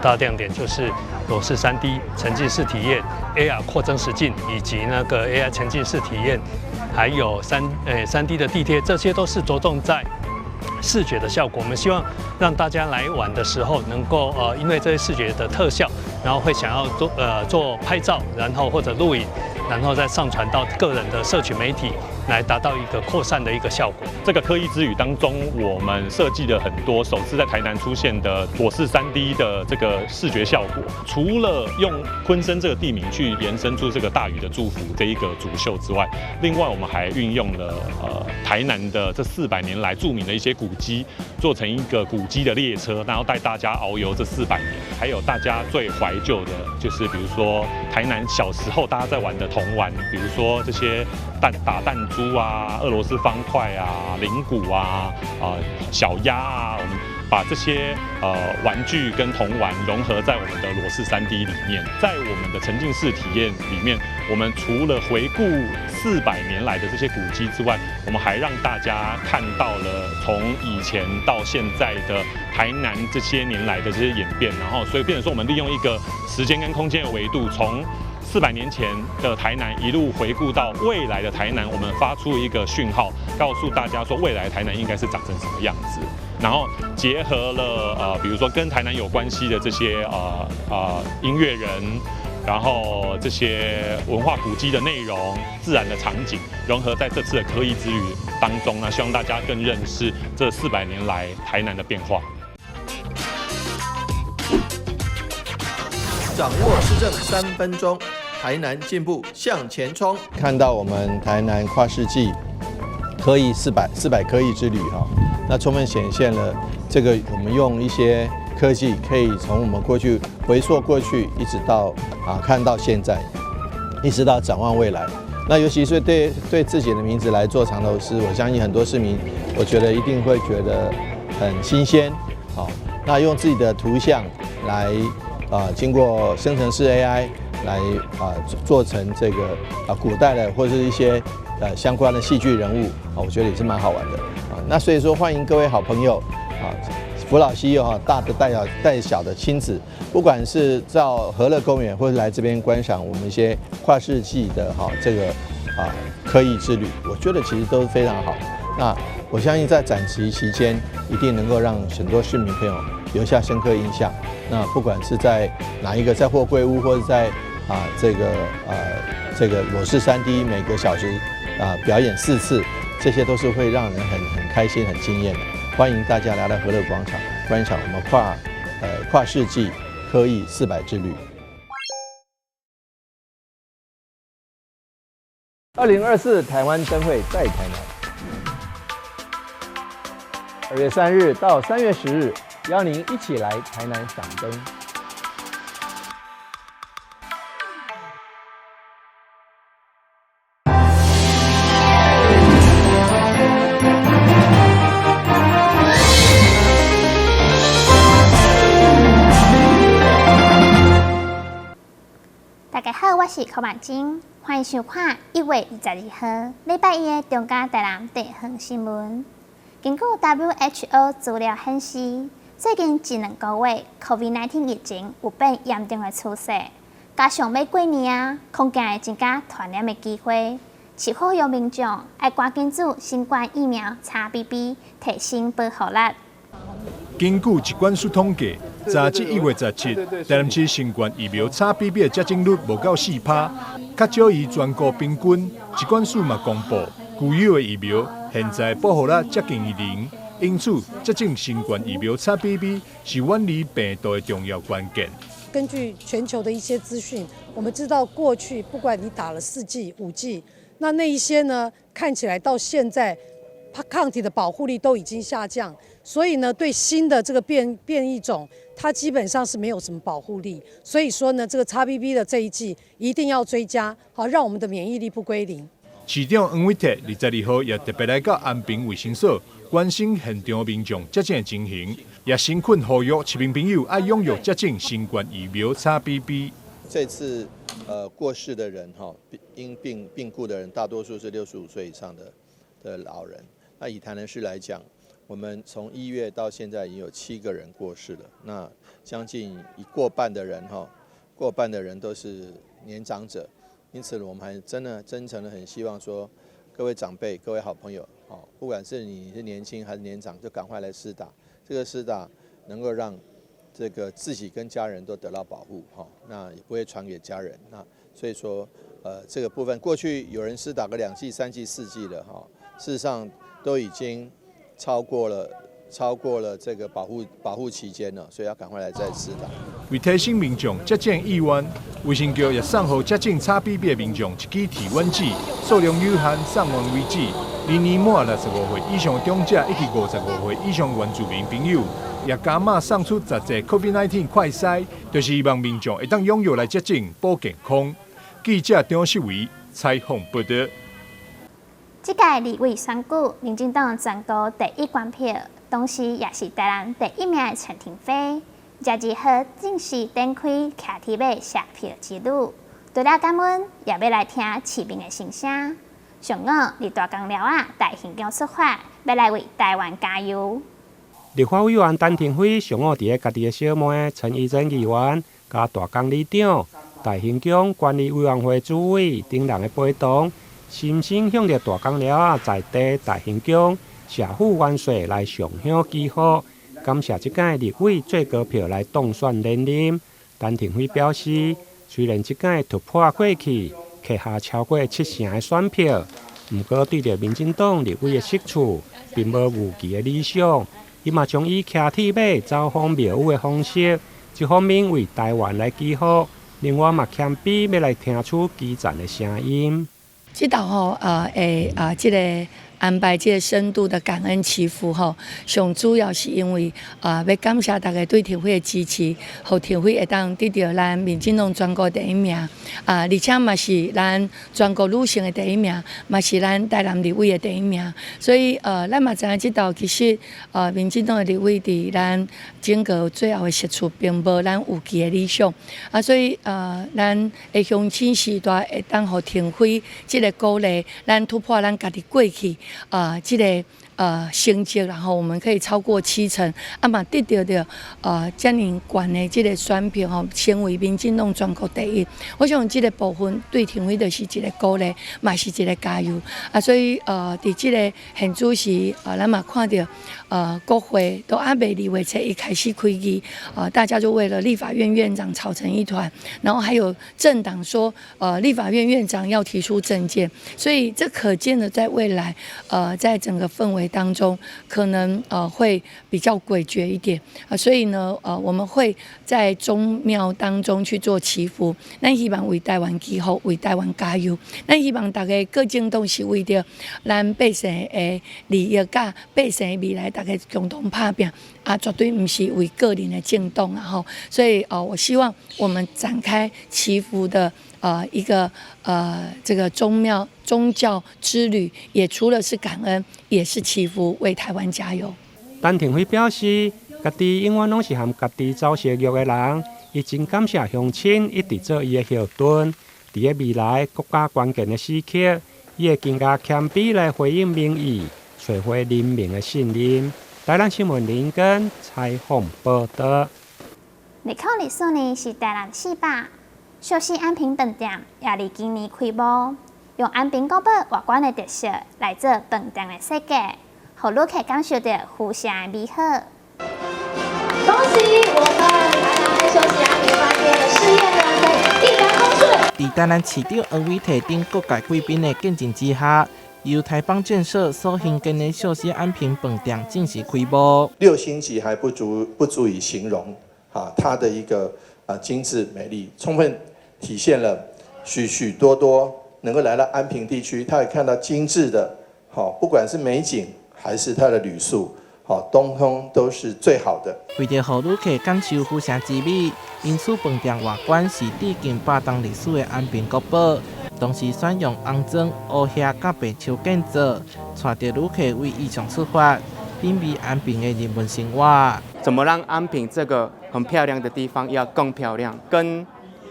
大亮點就是裸視 3D 沉浸式體驗、AR 擴增實境以及那個 AI 沉浸式體驗，還有3D 的地貼，這些都是着重在視覺的效果。我們希望讓大家來玩的時候，能夠因為這些視覺的特效，然後會想要做拍照，然後或者錄影，然後再上傳到個人的社群媒體，來達到一個擴散的一個效果。這個科藝之旅當中，我們設計了很多首次在台南出現的裸視 3D 的這個視覺效果。除了用鯤鯓這個地名去延伸出這個大禹的祝福這一個主秀之外，另外我們還運用了台南的這400年來著名的一些古蹟，做成一個古蹟的列車，然後帶大家遨遊這400年。還有大家最懷舊的，就是比如說台南小時候大家在玩的童玩，比如說這些打彈珠啊、俄羅斯方塊啊、鈴鼓啊、小鴨啊，我們把這些玩具跟童玩融合在我們的裸視 3D 裡面，在我們的沉浸式體驗裡面，我們除了回顧400年來的這些古蹟之外，我們還讓大家看到了從以前到現在的台南這些年來的這些演變，然後所以變成說，我們利用一個時間跟空間的維度，從400年前的台南一路回顧到未來的台南，我們發出一個訊號，告訴大家說未來的台南應該是長成什麼樣子。然後結合了比如說跟台南有關係的這些音樂人，然後這些文化古蹟的內容、自然的場景，融合在這次的科藝之旅當中呢，希望大家更認識這400年來台南的變化。掌握市政3分鐘，台南進步向前衝。看到我們台南跨世紀科藝四百科藝之旅哈，那充分顯現了這個我們用一些科技可以從我們過去回溯過去，一直到看到現在，一直到展望未來。那尤其是對自己的名字來做藏頭詩，我相信很多市民，我覺得一定會覺得很新鮮。好，那用自己的圖像來經過生成式 AI 來做成這個古代的或者是一些相關的戲劇人物啊，我覺得也是蠻好玩的啊。那所以說，歡迎各位好朋友啊，扶老攜幼哈，大的帶小帶小的親子，不管是到河樂公園，或者來這邊觀賞我們一些跨世紀的哈這個科藝之旅，我覺得其實都是非常好。那我相信在展期期間，一定能夠讓很多市民朋友留下深刻印象。那不管是在哪一個，在貨櫃屋，或者在這個裸視 3D 每個小時表演4次，這些都是會讓人很開心、很驚豔的。歡迎大家來到河樂廣場觀賞我們跨世紀科藝400之旅。2024台灣燈會在台南，2月3日到3月10日，邀您一起來台南賞燈。大家好，我是柯曼晶，歡迎收看1月22號禮拜一的中嘉台南地方新聞。根據 WHO 資料顯示，最近一兩個月，COVID-19 疫情有變嚴重的趨勢，加上欲過年啊，恐驚會增加傳染的機會。市府呼籲民眾愛趕緊注新冠疫苗 XBB 提升保護力。根據疾管署統計，截至1月17，台南市新冠疫苗 XBB 的接種率無夠4%，較少於全國平均。疾管署嘛公布，舊有的疫苗現在保護率接近於零，因此接種新冠疫苗 XBB 是遠離病毒的重要關鍵。根據全球的一些資訊，我們知道過去不管你打了4劑、5劑，那一些呢，看起來到現在，抗體的保護力都已經下降，所以呢，對新的這個變異種，它基本上是沒有什麼保護力。所以說呢，這個 XBB 的這一劑一定要追加，好讓我們的免疫力不歸零。市長黃偉哲22號也特別來到安平衛生所，關心現場民眾接種的情形，也誠懇呼籲市民朋友愛踴躍接種新冠疫苗 XBB。這次過世的人哈，因病故的人，大多數是65歲以上的老人。那以台南市來講，我們從1月到現在已經有七個人過世了，那將近一過半的人哈，過半的人都是年長者，因此我們還真的真誠的很希望說，各位長輩、各位好朋友，哦，不管是你是年輕還是年長，就趕快來施打。這個施打能夠讓這個自己跟家人都得到保護，哈，那也不會傳給家人。那所以說，這個部分過去有人施打個2劑、3劑、4劑的，哈，事實上都已經超過了這個保護期間了，所以要趕快來再施打。為提醒民眾接種意願，衛生局也送予接種 XBB 的民眾一支體溫計，數量有限，送完為止。而年滿65歲以上長者以及55歲以上原住民朋友，也加碼送出10劑 COVID-19 快篩，就是希望民眾會當踴躍來接種，保健康。記者張世維採訪報道。這屆立委選舉，民進黨全國第一懸票，同時也是台南第一名的陳亭妃，22號正式展開騎鐵馬謝票之旅。除了感恩，也欲來聽市民的心聲。上午，佇大工寮仔大興宮出發，欲來為台灣加油。立法委員陳亭妃上午佇咧家己的小妹陳怡貞議員，佮大港里長、大興宮管理委員會主委等人的陪同，親身向著大港寮仔在地大興宮謝父元帥來上香祈福，感謝這屆立委最高票來當選連任。陳亭妃表示，雖然這屆突破過去，揢下超過七成的選票，毋過對著民進黨立委的席次，並無預期的理想。伊嘛將以騎鐵馬走訪廟宇的方式，一方面為台灣來祈福，另外嘛謙卑欲來聽取基層的聲音。這道吼，會啊，這個安排這個深度的感恩祈福吼，上主要是因為啊，欲感謝大家對亭妃的支持，予亭妃會當得著咱民進黨全國第一名，啊，而且嘛是咱全國女性的第一名，嘛是咱台南立委的第一名，所以咱嘛知影這道其實民進黨的立委佇咱整個最後的席次並無咱預期的理想，啊，所以咱的鄉親時代會當予亭妃這個鼓勵，咱突破咱家己過去啊，這個成績，然後我們可以超過七成，啊嘛得著著遮爾懸的這個選票吼，成為民進黨全國第一。我想這個部分對亭妃就是一個鼓勵，嘛是一個加油。啊，所以佇這個現主時，咱嘛看著國會都還未2月初一開始開議，啊，大家就為了立法院院長吵成一團，然後還有政黨說，立法院院長要提出政見，所以這可見的在未來，在整個氛圍當中，可能會比較詭譎一點啊，所以呢，我們會在宗廟當中去做祈福，咱希望為台灣祈福，為台灣加油，咱希望大家各政黨是為著咱百姓的利益，佮百姓的未來，大家共同拍拚啊，絕對毋是為個人的政黨啊吼，所以我希望我們展開祈福的一個這個宗廟宗教之旅，也除了是感恩，也是祈福，為台灣加油。陳亭妃表示，家己永遠攏是和家己走相約的人，伊真感謝鄉親一直做伊的後盾。佇咧未來國家關鍵的時刻，伊會更加謙卑來回應民意，揣回人民的信任。台南新聞林根採訪報道。2024年是台南400，小溪安平飯店也佇今年開幕，用安平古堡外觀的特色來做飯店的設計，予旅客感受著湖城的美好。恭喜我們台南小溪安平飯店的事業呢，在一帆風順。佇台南市長柯偉提等各界貴賓的見證之下，由台邦建設所興建的小溪安平飯店正式開幕。6星級還不足以形容啊，它的一個啊精緻美麗，充分體現了許許多多能夠來到安平地區，他會看到精緻的，好，不管是美景還是它的旅宿，好，通通都是最好的。為著予旅客感受湖城之美，因此飯店外觀是致敬百冬歷史的安平古堡，同時選用紅磚、烏瓦佮白樹建造，帶著旅客為意象出發，品味安平的人文生活。怎麼讓安平這個很漂亮的地方要更漂亮，跟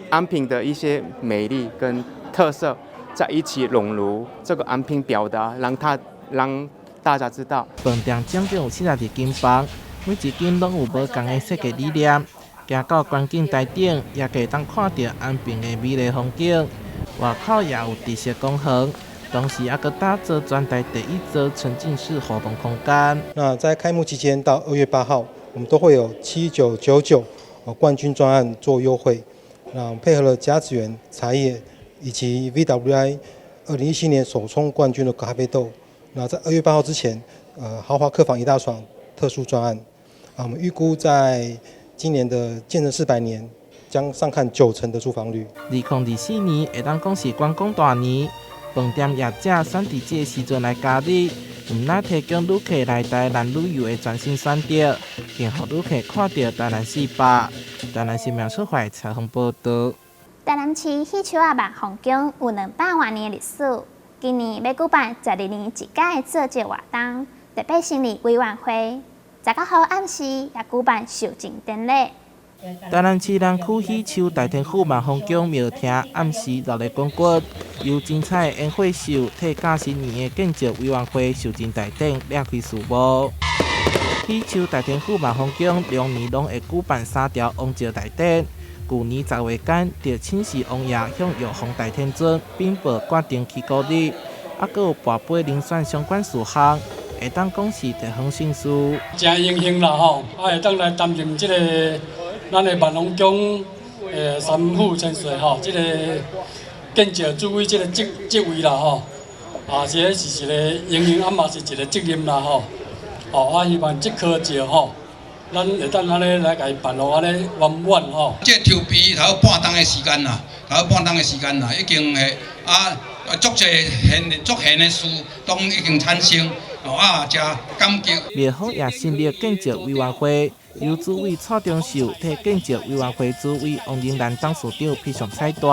安平的一些美麗跟特色在一起融入這個安平表達，讓它讓大家知道。飯店總共有42間房，每一間攏有無仝的設計理念。行到觀景台頂，也會當看著安平的美麗風景。外口也有特色公園，同時也閣打造全台第一座沉浸式活動空間。那在開幕期間到2月8號，我們都會有7999冠軍專案做優惠。那配合了甲子園茶葉以及 VWI 2017年手沖冠軍的咖啡豆。那在2月8號之前，豪華客房一大床特殊專案。啊，我們預估在今年的建成400年，將上看9成的住房率。2024年會當講是觀光大年，飯店業者選佇這个時陣來加入，毋但提供旅客來台南旅遊的全新選擇，更予旅客看著台南400。台南新聞出發採訪報導。台南市喜樹仔萬芳宮有200外年的歷史，今年欲舉辦12年一屆的做醮活動，特別成立委員會。19號暗時也舉辦壽證典禮。台南市南區喜樹大天府萬芳宮廟廳暗時熱鬧滾滾，由精彩的煙火秀替甲新年的建醮委員會壽證大典亮開序幕。喜樹大天府萬芳宮兩年攏會舉辦三條王醮大典，舊年10月間，就請示王爺向藥方大天尊稟報決定起鼓日，猶閣有跋杯遴選相關事項。會當講是地方盛事。誠榮幸啦吼，啊會當來擔任這個咱的萬芳宮三府千歲吼，這個建醮主委這個職位啦吼，啊，這個是一個榮幸，啊嘛是一個責任啦吼。哦，啊希望這科醮吼，咱會當按呢來共伊辦予按呢圓滿吼。這籌備頭半冬的時間啦，頭半冬的時間啦，已經會啊，足濟現足現的事，都已經產生。啊，誠感激。廟方也成立建醮委員會，由主委蔡中秀替建醮委員會主委王仁蘭董事長披上彩帶，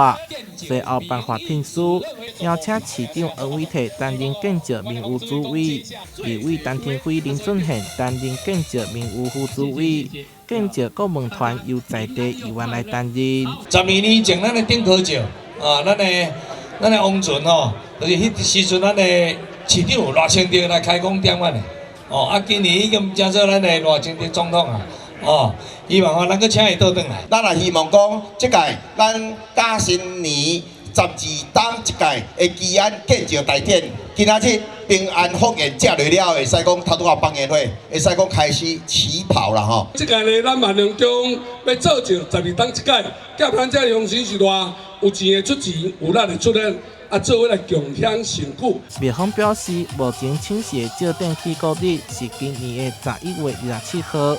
隨後頒發聘書，邀請市長黃偉哲擔任建醮名譽主委，立委陳亭妃林俊憲擔任建醮名譽副主委，建醮顧問團由在地議員來擔任。12年前，咱的頂科醮啊，咱的王存吼，就是彼時陣咱的市長賴清德來開講點阮的，哦，啊，今年已經成做咱的賴清德總統啊，哦，希望吼咱閣請伊倒轉來。咱也希望講，這屆咱甲新年12冬一屆的祈安建醮大典，今仔日平安福宴食落了後，會使講頭拄仔放煙火，會使講開始起跑啦吼。這屆呢，咱萬榮宮欲做醮12冬一屆，甲咱這鄉親是偌有錢的出錢，有力的出力。啊，做伙來共享成果。廟方表示，目前請示的醮典起鼓日是今年的11月27號。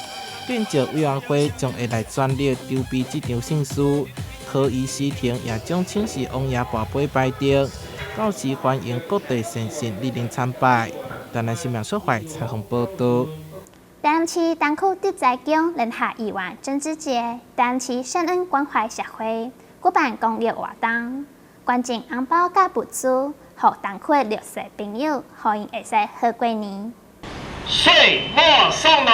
建醮委員會將會來全力籌備這場盛事。柯醫師庭也將請示王爺跋杯排定，到時歡迎各地善信蒞臨參拜。台南新聞出發採訪報導。台南市東區德才宮聯合議員鄭之傑、台南市善恩關懷協會舉辦公益活動。捐贈紅包佮物資，予東區的弱勢朋友，予𪜶會使好過年。歲末送暖，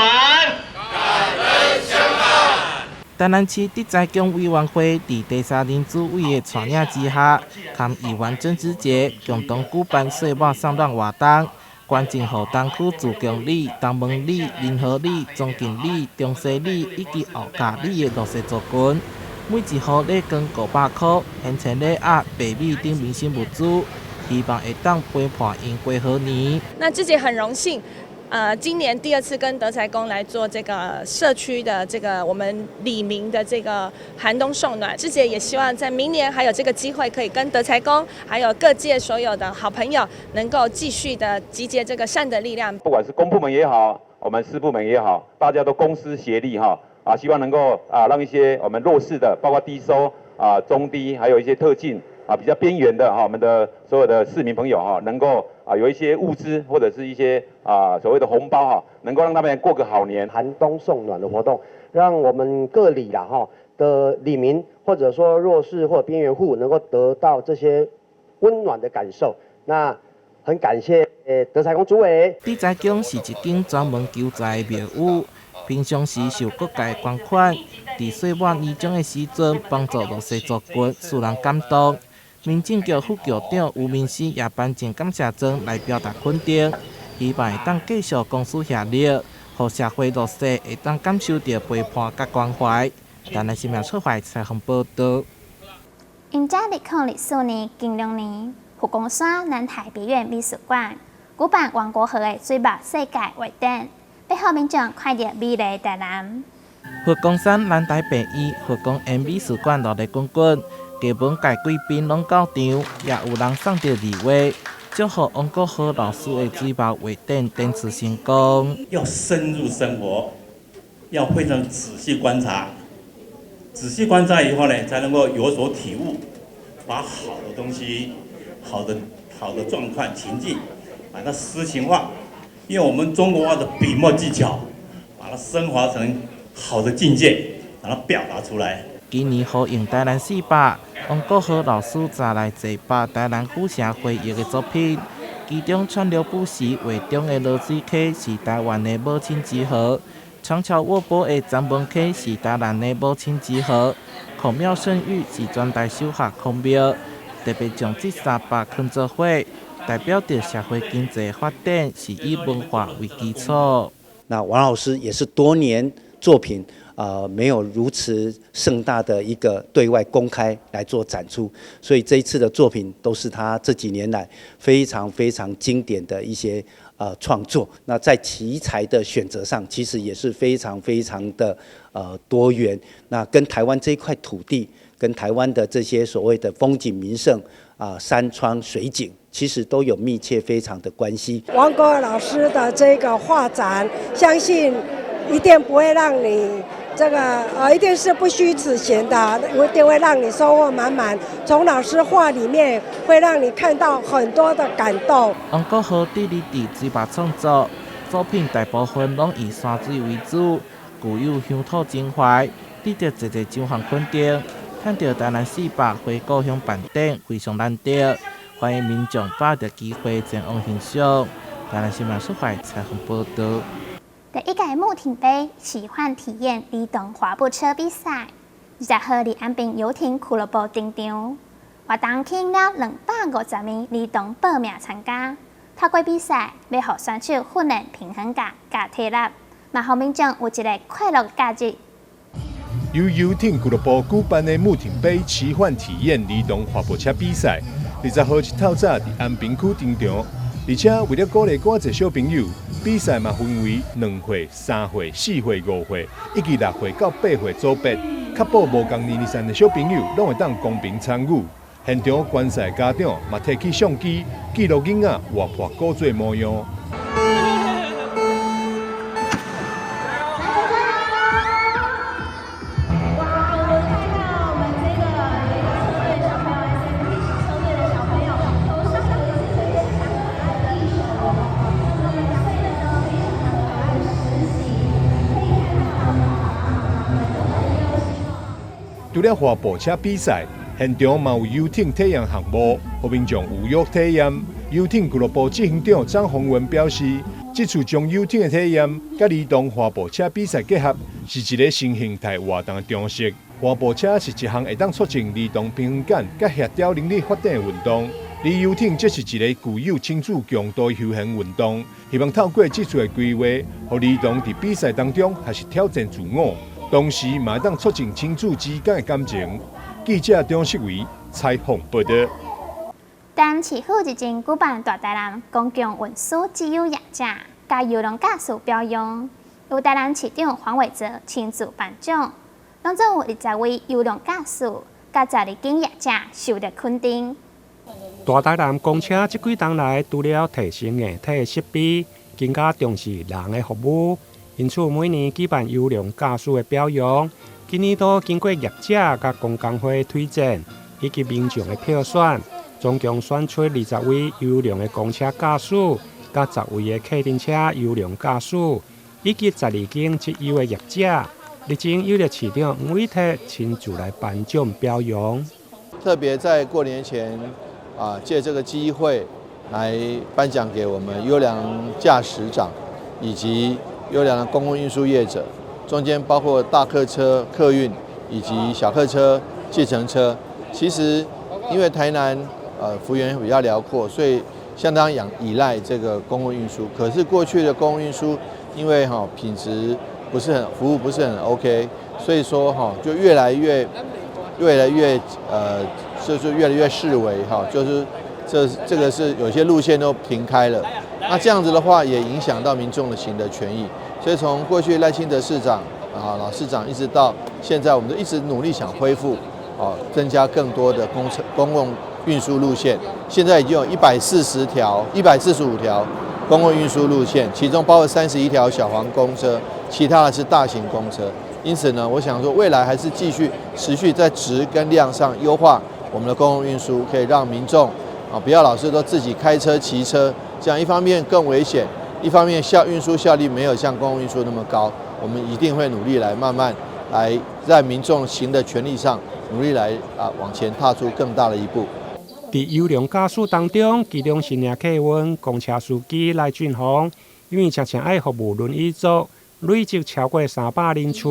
感恩相伴。台南市德才宮委員會佇第三任主委的帶領之下，和議員鄭之傑共同舉辦歲末送暖活動，捐贈予東區自強里、東門里、仁和里、中敬里、中西里以及後甲里的弱勢族群。每一戶禮金500箍，現錢禮盒、白米等民生物資，希望會當陪伴𪜶過好年。那自己很榮幸，今年第二次跟德才宮來做這個社區的這個我們里民的這個寒冬送暖。志杰也希望在明年還有這個機會，可以跟德才宮還有各界所有的好朋友，能夠繼續的集結這個善的力量。不管是公部門也好，我們私部門也好，大家都公私協力哈。啊，希望能夠啊，讓一些我們弱勢的，包括低收啊、中低，還有一些特進啊、比較邊緣的哈，我們的所有的市民朋友哈，能夠啊有一些物資或者是一些啊所謂的紅包哈，能夠讓他們過個好年。寒冬送暖的活動，讓我們各里啦哈的里民或者說弱勢或邊緣戶能夠得到這些溫暖的感受。那很感謝德才宮主委。德才宮是一間專門求財的廟宇。平常時受各界捐款，佇歲末年終的時陣幫助弱勢族群，使人感動。民政局副局長吳明熙也頒贈感謝狀來表達肯定。希望會當繼續公私協力，予社會弱勢會當感受著陪伴佮關懷。台南新聞出發採訪報導。迎接2024年金龍年，佛光山南台別院美術館舉辦王國和的水墨世界畫展，欲予民眾看著美麗台南。佛光山南台別院佛光岩美術館熱鬧滾滾，藝文界貴賓攏到場，也有人送著禮物，祝賀王國和老師的水墨畫展展出成功。要深入生活，要非常仔細觀察，仔細觀察以後呢，才能夠有所體悟，把好的東西、好的狀況情境，把它詩情化，用我們中國畫的筆墨技巧，把它升華成好的境界，把它表達出來。今年呼應台南400，王國和老師帶來坐百台南府城回憶的作品，其中川流不息畫中的濁水溪是台灣的母親之河，長橋臥波的鏨文溪是台南的母親之河，孔廟聖域是全台首合孔廟，特別將這300囥做伙，代表著社會經濟發展是以文化為基礎。那王老師也是多年作品沒有如此盛大的一個對外公開來做展出，所以這一次的作品都是他這幾年來非常非常經典的一些創作。那在題材的選擇上，其實也是非常非常的多元。那跟台灣這塊土地，跟台灣的這些所謂的風景名勝啊、山川水景，其實都有密切非常的關係。王國和老師的這個畫展，相信一定不會讓你這個一定是不虛此行的，一定會讓你收穫滿滿。從老師畫裡面，會讓你看到很多的感動。王國和致力佇水墨創作，作品大部分攏以山水為主，具有鄉土情懷，得著濟濟獎項肯定。趁著台南400回故鄉辦展，非常難得，歡迎民眾把握機會前往欣賞。台南新聞出發採訪報導。第一屆木艇杯奇幻體驗兒童滑步車比賽，20號佇安平遊艇俱樂部登場，活動吸引了250名兒童報名參加。透過比賽，欲予選手訓練平衡感佮體力，嘛予民眾有一个快樂假日。由遊艇俱樂部舉辦的木艇杯奇幻體驗兒童滑步車比賽，20號一透早佇安平區登場。而且為了鼓勵閣濟小朋友，比賽嘛分為2歲、3歲、4歲、5歲以及6歲到8歲組別，確保無仝年齡層的小朋友攏會當公平參與。現場觀賽家長嘛提起相機記錄囡仔活潑古樸模樣。除了滑步車比賽，現場嘛有遊艇體驗項目，予民眾預約體驗。遊艇俱樂部執行長張宏文表示，這次將遊艇的體驗佮兒童滑步車比賽結合，是一个新形態活動的嘗試。滑步車是一項會當促進兒童平衡感佮協調能力發展的運動，而遊艇則是一个具有親子強度的休閒運動。希望透過這次的規劃，予兒童佇比賽當中學習挑戰自我。同時，嘛會當促進親子之間的感情。記者張世維採訪報導。台南市府日前舉辦大台南公共運輸績優業者佮優良駕駛表揚，由台南市長黃偉哲親自頒獎，攏總有20位優良駕駛佮12間業者受著肯定。大台南公車這幾冬來，除了提升硬體設備，更加重視人的服務。因此，每年舉辦優良駕駛的表揚。今年度經過業者佮公工會推薦，以及民眾的票選，總共選出20位優良的公車駕駛，佮10位的客運車優良駕駛，以及12間績優的業者。日前，由著市長黃偉哲親自來頒獎表揚。特別在過年前，借這個機會來頒獎給我們優良駕駛長以及優良的公共運輸業者，中間包括大客車、客運以及小客車、計程車。其實，因為台南幅員比較遼闊，所以相當仰依賴這個公共運輸。可是過去的公共運輸，因為哈品質不是很服務不是很 OK，所以說哈就越來越就是越來越式微哈，就是這個是有些路線都停開了。那這樣子的話，也影響到民眾的行的權益。所以從過去賴清德市長啊老市長，一直到現在，我們都一直努力想恢復，哦，增加更多的公車公共運輸路線。現在已經有140條、145條公共運輸路線，其中包括31條小黃公車，其他的是大型公車。因此呢，我想說，未來還是繼續持續在質跟量上優化我們的公共運輸，可以讓民眾啊不要老是都自己開車、騎車，這樣一方面更危險，一方面運輸效率沒有像公共運輸那麼高。我們一定會努力來慢慢來在民眾行的權利上努力來啊往前踏出更大的一步。佇優良駕駛當中，其中新營客運公車司機賴俊宏，因為常常愛服務輪椅族，累積超過300人次，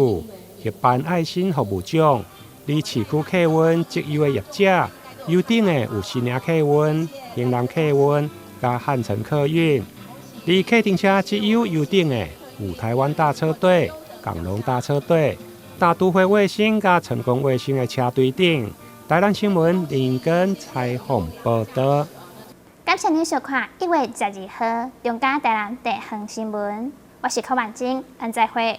獲頒愛心服務獎。而市區客運績優的業者，優等的有新營客運、興南客運佮漢城客運。而客停車績優優等的有台灣大車隊、港龍大車隊、大都會衛星佮成功衛星的車隊等。台南新聞林根採訪報道。感謝您收看1月12號中嘉台南地方新聞，我是柯婉晶，咱再會。